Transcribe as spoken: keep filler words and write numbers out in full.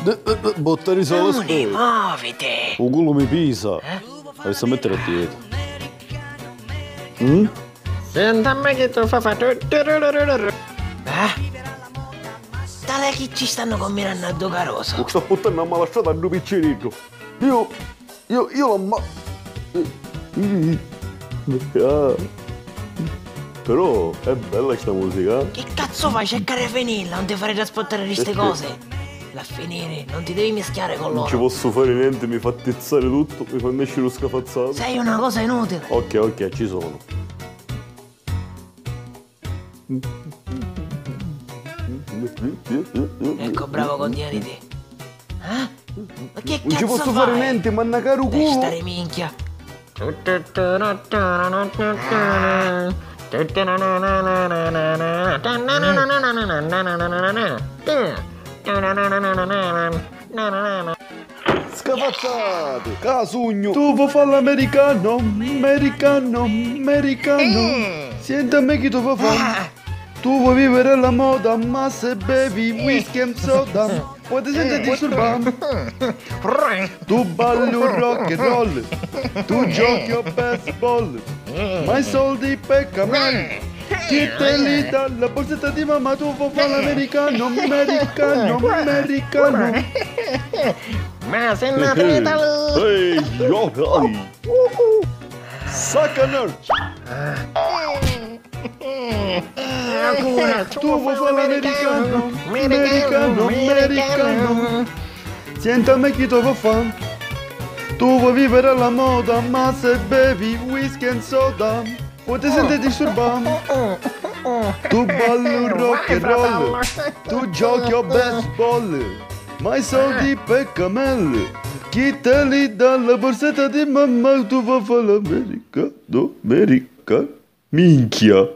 D- d- d- Buttari solo Toni, spera. Moviti! U culu mi pisa. Eh? Avissi a mettiri a dieta. Mm? Senta a me chi tu fa fa tu tu ru ru ru ru ru. Eh? Tale chi ci stannu combinannu a ddu carusu. U sta puttannu a mala strada a ddu picciriddu. Io, io, io la ma... Ah. Però è bella sta musica, eh? Chi cazzu fai? Cerca di finirla, non ti fare trasportare di ste cose. La finire, non ti devi mischiare con loro. Non ci posso fare niente, mi fa tizzare tutto, mi fa nescere lo scafazzato. Sei una cosa inutile. Ok, ok, ci sono. Ecco, bravo con D N D. Eh? Ma che cazzo fai? Non ci posso fare niente, manna caru culo. Testa di minchia. Scafazzatu! Ca sugnu! Tu vuoi fare l'americano? Americano, americano. Senti a me chi tu vuoi fare. Tu vuoi vivere alla moda, ma se bevi whisky e soda, puoi sentirti disturbato. Tu balli un rock and roll, tu giochi a baseball, ma i soldi per cammelli. Chi te li dà la borsetta di mamma, tu vuoi fare l'americano, americano, americano. Ma se ne trita lì. Ehi, yo, hey. Suck a nerd. Tu vuoi fare l'americano? Americano, americano. Senti a me chi tu vuoi fare. Tu vuoi vivere alla moda, ma se bevi whisky e soda, puoi sentirti disturbato. Tu balli un rock and roll, tu giochi a baseball, ma i soldi per cammelli. Chi te li dà la borsetta di mamma, tu vuoi fare l'americano, americano. Minchia.